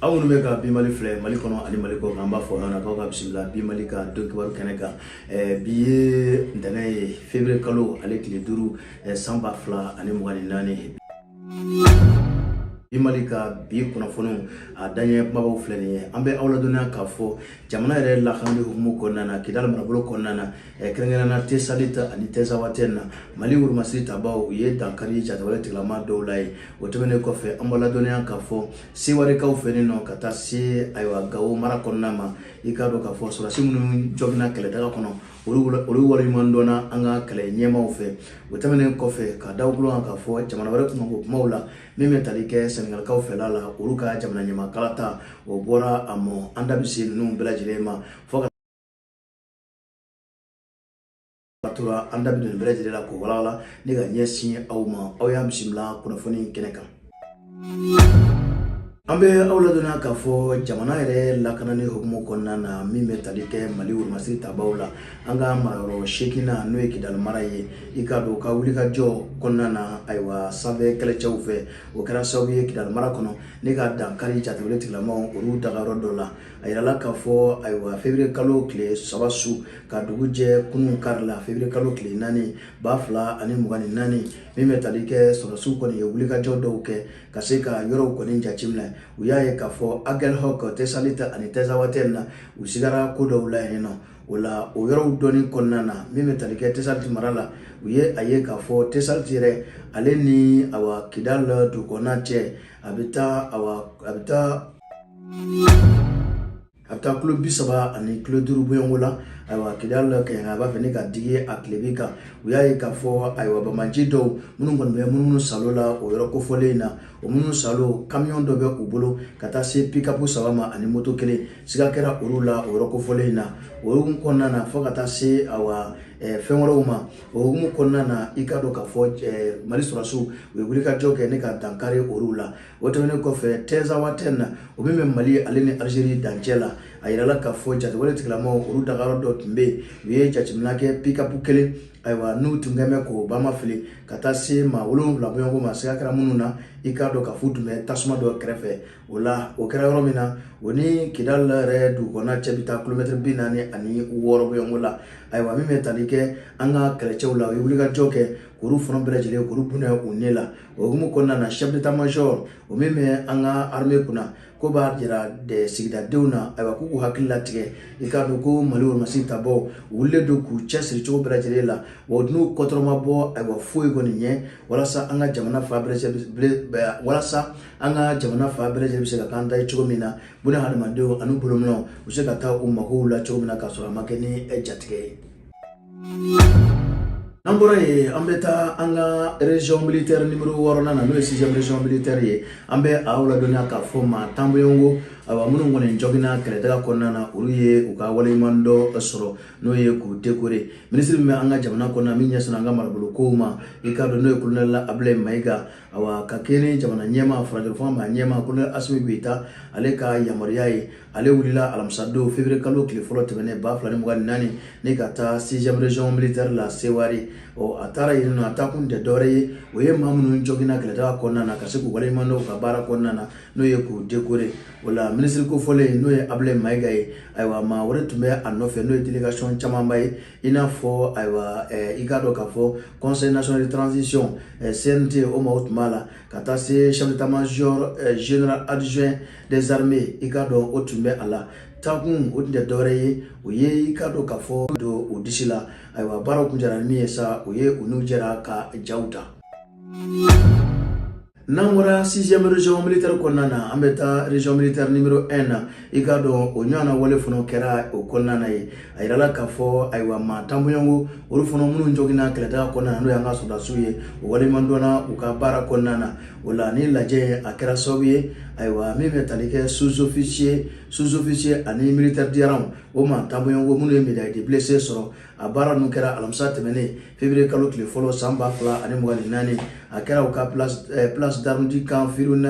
Aw minnu bɛ ka Bi Mali filɛ Mali kɔnɔ ani Mali kɔ kan, an b'a fɔ aw ɲɛna k'aw ka bisimila Bi Mali ka don kibaru kɛnɛ kan. Bi ye ntɛnɛn ye, février kalo ale tile 5, san 2024. Bi Mali ka bi kunnafoniw a daɲɛ kumabaw filɛ nin ye. An bɛ aw ladɔnniya k'a fɔ jamana yɛrɛ lakanali hukumu kɔnɔna na, Kidali marabolo kɔnɔna na, kɛrɛnkɛrɛnnenya na Tesalit ani Tɛzawatɛn na, Mali wolomasiri tabaw u ye dankari jatigɛwale tigilama dɔw la yen. O tɛmɛnen kɔfɛ, an b'a ladɔnniya k'a fɔ Sewarekaw fɛ yen nɔ ka taa se ayiwa Gawo mara kɔnɔna ma, i k'a dɔn k'a fɔ sɔrɔdasi minnu joginna kɛlɛdaga kɔnɔ, olu waleɲuman dɔnna an ka kɛlɛ ɲɛmaaw fɛ. O tɛmɛnen kɔfɛ, ka da tulo kan k'a fɔ jamana wɛrɛ kunkanko kumaw la, min bɛ tali kɛ Sɛnɛgalikaw fɛla la, olu ka jamana ɲɛmaa kalata o bɔra a mɔ. An da bɛ se ninnu bɛɛ lajɛlen ma fo ka tora an da bɛ don bɛɛ lajɛlen la k'o walawala ne ka ɲɛsin aw ma. Aw y'a bisimila kunnafoni kɛnɛ kan. An bɛ aw ladɔnniya k'a fɔ jamana yɛrɛ lakanani hukumu kɔnɔna na, min bɛ tali kɛ Mali wolomasiri tabaw la, an ka marayɔrɔ seeginnan n'o ye Kidali mara ye, i k'a dɔn ka wulikajɔ kɔnɔna na, ayiwa sanfɛ kɛlɛcɛw fɛ, o kɛra sababu ye Kidali mara kɔnɔ ne ka dankari jatigɛwale tigilamaw olu dagayɔrɔ dɔ la. A yirala k'a fɔ ayiwa février kalo tile 3 su ka dugu jɛ kunun kari la, février kalo tile 4, 2024, min bɛ tali kɛ sɔrɔdasiw kɔni ye wulikajɔ dɔw kɛ ka se ka yɔrɔw kɔni jateminɛ. U y'a ye k'a fɔ Agelhɔk, Tesalit ani Tɛzawatɛn na, u sigara ko dɔw la yen nɔ. O la, o yɔrɔw dɔnni kɔnɔna na, min bɛ tali kɛ Tesalit mara la, u ye a ye k'a fɔ Tesalit yɛrɛ ale ni awa Kidal dugu kɔnɔna cɛ, a bɛ taa kilo 35 kilo 5 bɔɲɔgɔnko la. Ayiwa Kidal kɛɲɛka b'a fɛ ne ka digi a tilebin kan, u y'a ye k'a fɔ ayiwa banbaanci dɔw minnu kɔni bɛ munumunu salo la o yɔrɔ kofɔlen in na, o minnu salo kamiyɔn dɔ bɛ u bolo ka taa se pick-up saba ma ani moto kelen, siga kɛra olu la o yɔrɔ kofɔlen in na. O hukumu kɔnɔna na, fo ka taa se awa fɛn wɛrɛw ma, o hukumu kɔnɔna na, i k'a dɔn k'a fɔ Mali sɔrɔdasiw u ye wulikajɔ kɛ ne ka dankari olu la. O tɛmɛnen kɔfɛ, Tɛzawatɛn na, o min bɛ Mali ale ni Alizeri dancɛ la, a yirala k'a fɔ jatigɛwale tigilamaw olu dagayɔrɔ dɔ tun bɛ yen. U ye jateminɛ kɛ pick-up kelen, ayiwa n'u tun kɛn bɛ k'o bama fili ka taa se maa 7 bɔɲɔgɔnko ma, siga kɛra minnu na, i k'a dɔn k'a fɔ u tun bɛ tasuma dɔ kɛrɛfɛ. O la, o kɛra yɔrɔ min na, o ni Kidali yɛrɛ dugu kɔnɔna cɛ bɛ taa kilomɛtiri 46 bɔɲɔgɔnko la. Ayiwa min bɛ tali kɛ an ka kɛlɛcɛw la, u ye wulikajɔ kɛ k'olu fana bɛɛ lajɛlen k'olu bɔnɛ u ni la. O hukumu kɔnɔna na, chef d'état major o min bɛ an ka armée kunna, ko b'a jira sigidadenw na, ayiwa k'u k'u hakili latigɛ, i k'a dɔn ko Mali wolomasiri tabaw u wulilen don k'u cɛsiri cogo bɛɛ lajɛlen la, wa n'u kɔtɔrɔma bɔ ayiwa foyi kɔni ɲɛ walasa an ka jamana fa bɛɛ walasa an ka jamana fa bɛɛ lajɛlen bɛ se ka k'an ta ye cogo min na, buna hadamadenw ani bolominɛnw u bɛ se ka taa u magow la cogo min na k'a sɔrɔ a ma kɛ ni jatigɛ ye. N'an bɔra yen, an bɛ taa an ka région militaire numéro 6nan na, n'o ye sixième région militaire ye. An bɛ aw ladɔnniya k'a fɔ maa 10 bɔɲɔgɔnko, ayiwa minnu kɔni joginna kɛlɛdaga kɔnɔna na, olu ye u ka waleɲuman dɔ sɔrɔ, n'o ye k'u décorer. Minisiri min bɛ an ka jamana kɔnɔna min ɲɛsinna an ka marabolo kow ma, i k'a dɔn n'o ye colonel Abulaye Mayiga, awa ka kɛ ni jamana ɲɛmaa furancɛ fanga maa ɲɛmaa colonel Asimi Goyita ale ka yamaruya ye, ale wulila alamisadon février kalo tile fɔlɔ tɛmɛnen 2024 ni ka taa sixième région militaire la Seware. Ɔ a taara yen nɔ, a taa kun tɛ dɔwɛrɛ ye, o ye maa minnu joginna kɛlɛdaga kɔnɔna na ka se k'u waleɲuman dɔn u ka baara kɔnɔna na, n'o ye k'u décorer. O la, minisiri kofɔlen n'o ye Abulaye Mayiga ye, ayiwa maa wɛrɛ tun bɛ a nɔfɛ, n'o ye délégation camanba ye, i n'a fɔ ayiwa i k'a dɔn k'a fɔ Conseil national de transition, CNT, o maaw tun b'a la, ka taa se chef d'état-major général adjoint des armées, i k'a dɔn o tun bɛ a la. Taakun o tun tɛ dɔwɛrɛ ye, o ye i k'a dɔn k'a fɔ don o disi la. Ayiwa baaraw kun jara ni min ye sa, o ye u n'u jɛra ka jaw ta. N'an bɔra sixième région militaire kɔnɔna na, an bɛ taa région militaire numéro 1 na. I k'a dɔn o ɲɔgɔnna wale fana kɛra o kɔnɔna na ye. A yirala k'a fɔ ayiwa maa 10 bɔɲɔgɔnko, olu fana minnu joginna kɛlɛdaga kɔnɔna na, n'o y'an ka sɔrɔdasiw ye, o waleɲuman dɔnna u ka baara kɔnɔna na. O la, ni lajɛ a kɛra sababu ye, ayiwa min bɛ tali kɛ sous-officier ani militaire de rang, o maa 10 bɔɲɔgɔnko minnu ye médaille de blessé sɔrɔ, a baara ninnu kɛra alamisa tɛmɛnen février kalo tile fɔlɔ san 2024. A kɛra u ka place d'armes du camp Firhoun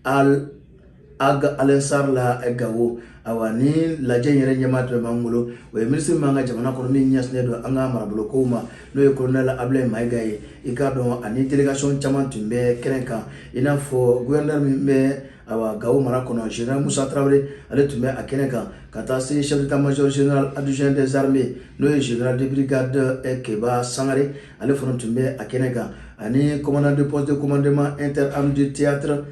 Ag Alensar la Gawo. Ayiwa ni lajɛ in yɛrɛ ɲɛmaa tun bɛ b'an bolo, o ye minisiri min b'an ka jamana kɔnɔ min ɲɛsinnen don an ka marabolo kow ma, n'o ye colonel Abulaye Mayiga ye. I k'a dɔn ani délégation caman tun bɛ kɛnɛ kan, i n'a fɔ gouverneur min bɛ ayiwa Gawo mara kɔnɔ, général Musa Tarawele, ale tun bɛ a kɛnɛ kan, ka taa se chef d'état-major général adjoint des armées, n'o ye général de brigade Keba Sangare, ale fana tun bɛ a kɛnɛ kan, ani commandant de poste de commandement interarmes du théâtre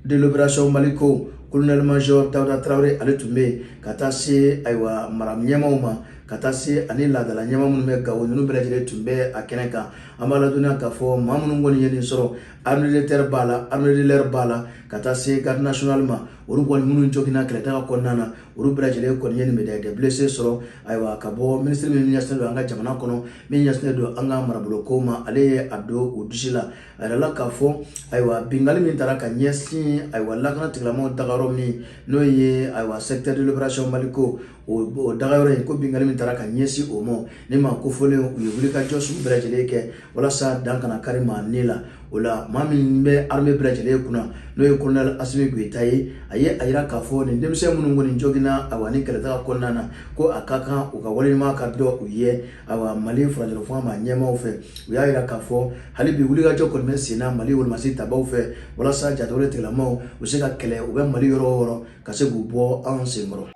de l'opération Maliko, colonel major Dawuda Tarawele, ale tun bɛ yen, ka taa se ayiwa mara ɲɛmaaw ma, ka taa se ani laadala ɲɛmaa minnu bɛ Gawo, ninnu bɛɛ lajɛlen tun bɛ a kɛnɛ kan. An b'a ladɔnniya k'a fɔ maa minnu kɔni ye nin sɔrɔ, armée de terre b'a la, armée de l'air b'a la, ka taa se garde nationale ma, olu kɔni minnu joginna kɛlɛtaga kɔnɔna na, olu bɛɛ lajɛlen kɔni ye nin médaille de blessé sɔrɔ. Ayiwa, ka bɔ minisiri min ɲɛsinnen don an ka jamana kɔnɔ, min ɲɛsinnen don an ka marabolo ko ma, ale ye a don u disi la. A yirala k'a fɔ ayiwa binkanni min taara ka ɲɛsin ayiwa lakana tigilamɔgɔw dagayɔrɔ min, n'o ye ayiwa secteur de l'opération Maliko, o dagayɔrɔ in, ko binkanni min taara ka ɲɛsin o ma, ni maa kofɔlen u ye wulikajɔ sugu bɛɛ lajɛlen kɛ walasa dan kana kari maa ni la. O la, maa min bɛ armée bɛɛ lajɛlen kunna, n'o ye colonel Asimi Goyita ye, a ye a yira k'a fɔ nin denmisɛn minnu kɔni joginna ayiwa ni kɛlɛtaga kɔnɔna na, ko a ka kan u ka waleɲuman ka dɔn u ye ayiwa Mali furancɛlafanga fanga maa ɲɛmaaw fɛ. U y'a yira k'a fɔ hali bi wulikajɔ kɔni bɛ sen na Mali wolomasi tabaw fɛ, walasa jatigɛwale tigilamɔgɔw u se ka kɛlɛ u bɛ Mali yɔrɔ o yɔrɔ, ka se k'u bɔ anw senkɔrɔ.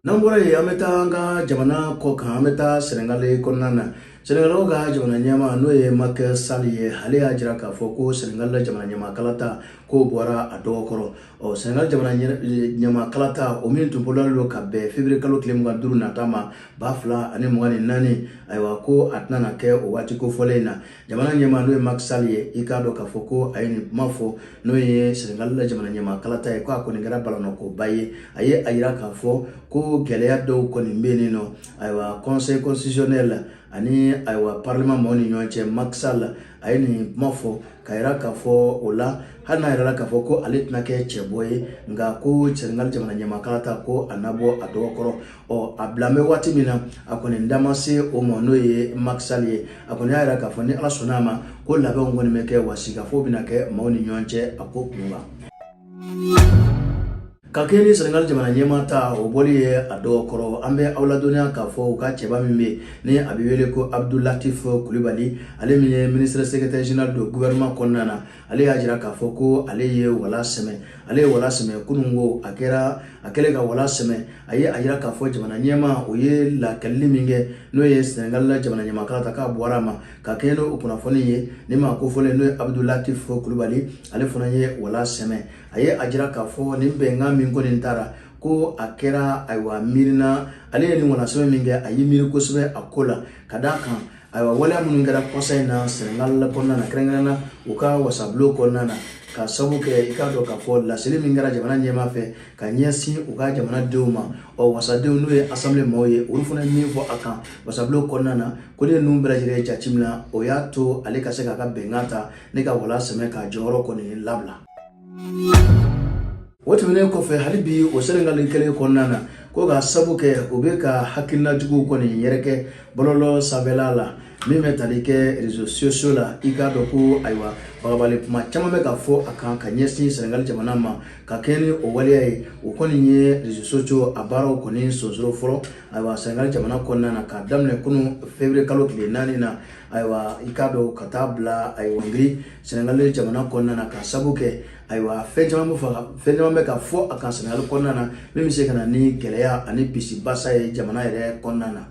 N'an bɔra yen, an bɛ taa an ka jamana kɔ kan, an bɛ taa Sɛnɛgali kɔnɔna na. Sɛnɛgalikaw ka jamana ɲɛmaa, n'o ye Macky Sall ye, ale y'a jira k'a fɔ ko Sɛnɛgali la jamana ɲɛmaa kalata k'o bɔra a dɔgɔkɔrɔ. Ɔ Sɛnɛgali jamana ɲɛmaa kalata o min tun bolodalen don ka bɛn février kalo tile 25 nata ma 2024, ayiwa ko a tɛna na kɛ o waati kofɔlen in na. Jamana ɲɛmaa, n'o ye Macky Sall ye, i k'a dɔn k'a fɔ ko a ye nin kuma fɔ, n'o ye Sɛnɛgali la jamana ɲɛmaa kalata ye, ko a kɔni kɛra balɔnɔkoba ye. A ye a yira k'a fɔ ko gɛlɛya dɔw kɔni bɛ yen nɔ, ayiwa conseil constitutionnel ani ayiwa parlement maaw ni ɲɔgɔn cɛ. Macky Sall a ye nin kuma fɔ ka yira k'a fɔ o la, hali n'a yirala k'a fɔ ko ale tɛna kɛ cɛbɔ ye, nka ko Sɛnɛgali jamana ɲɛmaa kalata ko a na bɔ a dɔgɔkɔrɔ. Ɔ a bila bɛ waati min na, a kɔni da ma se o ma, n'o ye Macky Sall ye. A kɔni y'a yira k'a fɔ ni Ala sɔnna a ma, ko labɛnw kɔni bɛ kɛ, wa sigikafɔ bɛna kɛ maaw ni ɲɔgɔn cɛ a ko kun kan. Ka kɛ ni Sɛnɛgali jamana ɲɛmaa ta o bɔli ye a dɔgɔkɔrɔ, an bɛ aw ladɔnniya k'a fɔ u ka cɛba min bɛ yen, ni a bɛ wele ko Abdoulatif Coulibaly, ale min ye ministre secrétaire général du gouvernement kɔnɔna na, ale y'a jira k'a fɔ ko ale ye wala sɛmɛ, ale ye wala sɛmɛ kunun. Ko a kɛra a kɛlen ka wala sɛmɛ, a ye a jira k'a fɔ jamana ɲɛmaa o ye lakalili min kɛ, n'o ye Sɛnɛgali la jamana ɲɛmaa kalata k'a bɔra a ma, ka kɛɲɛ n'o kunnafoni ye. Ni maa kofɔlen, n'o ye Abdoulatif Coulibaly, ale fana ye wala sɛmɛ. A ye a jira k'a fɔ nin bɛnkan min kɔni taara, ko a kɛra ayiwa miirina, ale ye nin wala sɛmɛ min kɛ, a y'i miiri kosɛbɛ a ko la, ka d'a kan ayiwa waleya minnu kɛra kɔsa in na Sɛnɛgali kɔnɔna na, kɛrɛnkɛrɛnnenya na u ka wasabulon kɔnɔna na, ka sababu kɛ i k'a dɔn k'a fɔ laseli min kɛra jamana ɲɛmaa fɛ ka ɲɛsin u ka jamanadenw ma, ɔ wasadenw, n'o ye assemblée maaw ye, olu fana ye min fɔ a kan wasabulon kɔnɔna na, ko ne ninnu bɛɛ lajɛlen jateminɛ, o y'a to ale ka se k'a ka bɛnkan ta ne ka wala sɛmɛ k'a jɔyɔrɔ kɔni labila. O tɛmɛnen kɔfɛ, hali bi o Sɛnɛgali kelen kɔnɔna na, ko ka sabu kɛ u bɛ ka hakilina juguw kɔni yɛrɛkɛ bɔlɔlɔ sanfɛla la, min bɛ tali kɛ réseaux sociaux la, i k'a dɔn ko ayiwa bagabali kuma caman bɛ ka fɔ a kan ka ɲɛsin Sɛnɛgali jamana ma. Ka kɛɲɛ ni o waleya ye, o kɔni ye réseaux sociaux a baaraw kɔni sonsoro fɔlɔ ayiwa Sɛnɛgali jamana kɔnɔna na, k'a daminɛ kunun février kalo tile 4 na, ayiwa i k'a dɔn ka taa bila ayiwa ngiri Sɛnɛgali jamana kɔnɔna na, ka sabu kɛ ayiwa fɛn caman bɛ fɛn caman bɛ ka fɔ a kan Sɛnɛgali kɔnɔna na, min bɛ se ka na ni gɛlɛya ani bisibasa ye jamana yɛrɛ kɔnɔna na.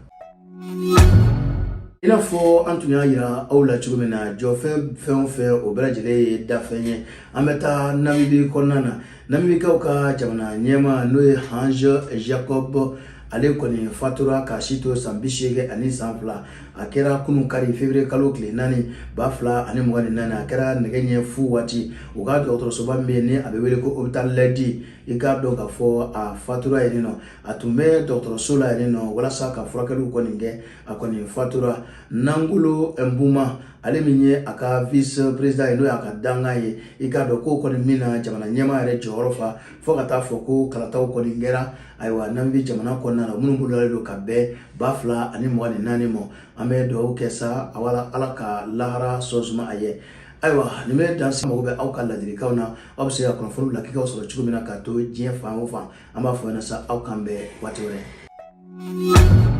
I n'a fɔ an tun y'a yira aw la cogo min na, jɔfɛn fɛn o fɛn, o bɛɛ lajɛlen ye dafɛn ye. An bɛ taa Namibi kɔnɔna na. Namibikaw ka jamana ɲɛmaa, n'o ye Hage Geingob, ale kɔni fatura k'a si to san 82. A kɛra kunun kari février kalo tile 4 2024, a kɛra nɛgɛ ɲɛ fu waati, u ka dɔgɔtɔrɔsoba min bɛ yen, ni a bɛ wele ko hôpital Lady. I k'a dɔn k'a fɔ a fatura yen nɔ, a tun bɛ dɔgɔtɔrɔso la yen nɔ walasa ka furakɛliw kɔni kɛ, a kɔni fatura. Nangolo Mbumba, ale min ye a ka vice président ye, n'o y'a ka dankan ye, i k'a dɔn k'o kɔni min na jamana ɲɛmaa yɛrɛ jɔyɔrɔ fa, fo ka taa fɔ ko kalataw kɔni kɛra ayiwa Namibi jamana kɔnɔna na, minnu bolodalen don ka bɛn 2024 ma. An bɛ dugawu kɛ sa, wala Ala ka lahara sɔn suma a ye. Ayiwa, nin bɛ dan mago bɛ aw ka ladilikanw na, aw bɛ se ka kunnafoni lakikaw sɔrɔ cogo min na k'a to diɲɛ fan o fan. An b'a fɔ ɲɛna sa, aw k'an bɛn waati wɛrɛ.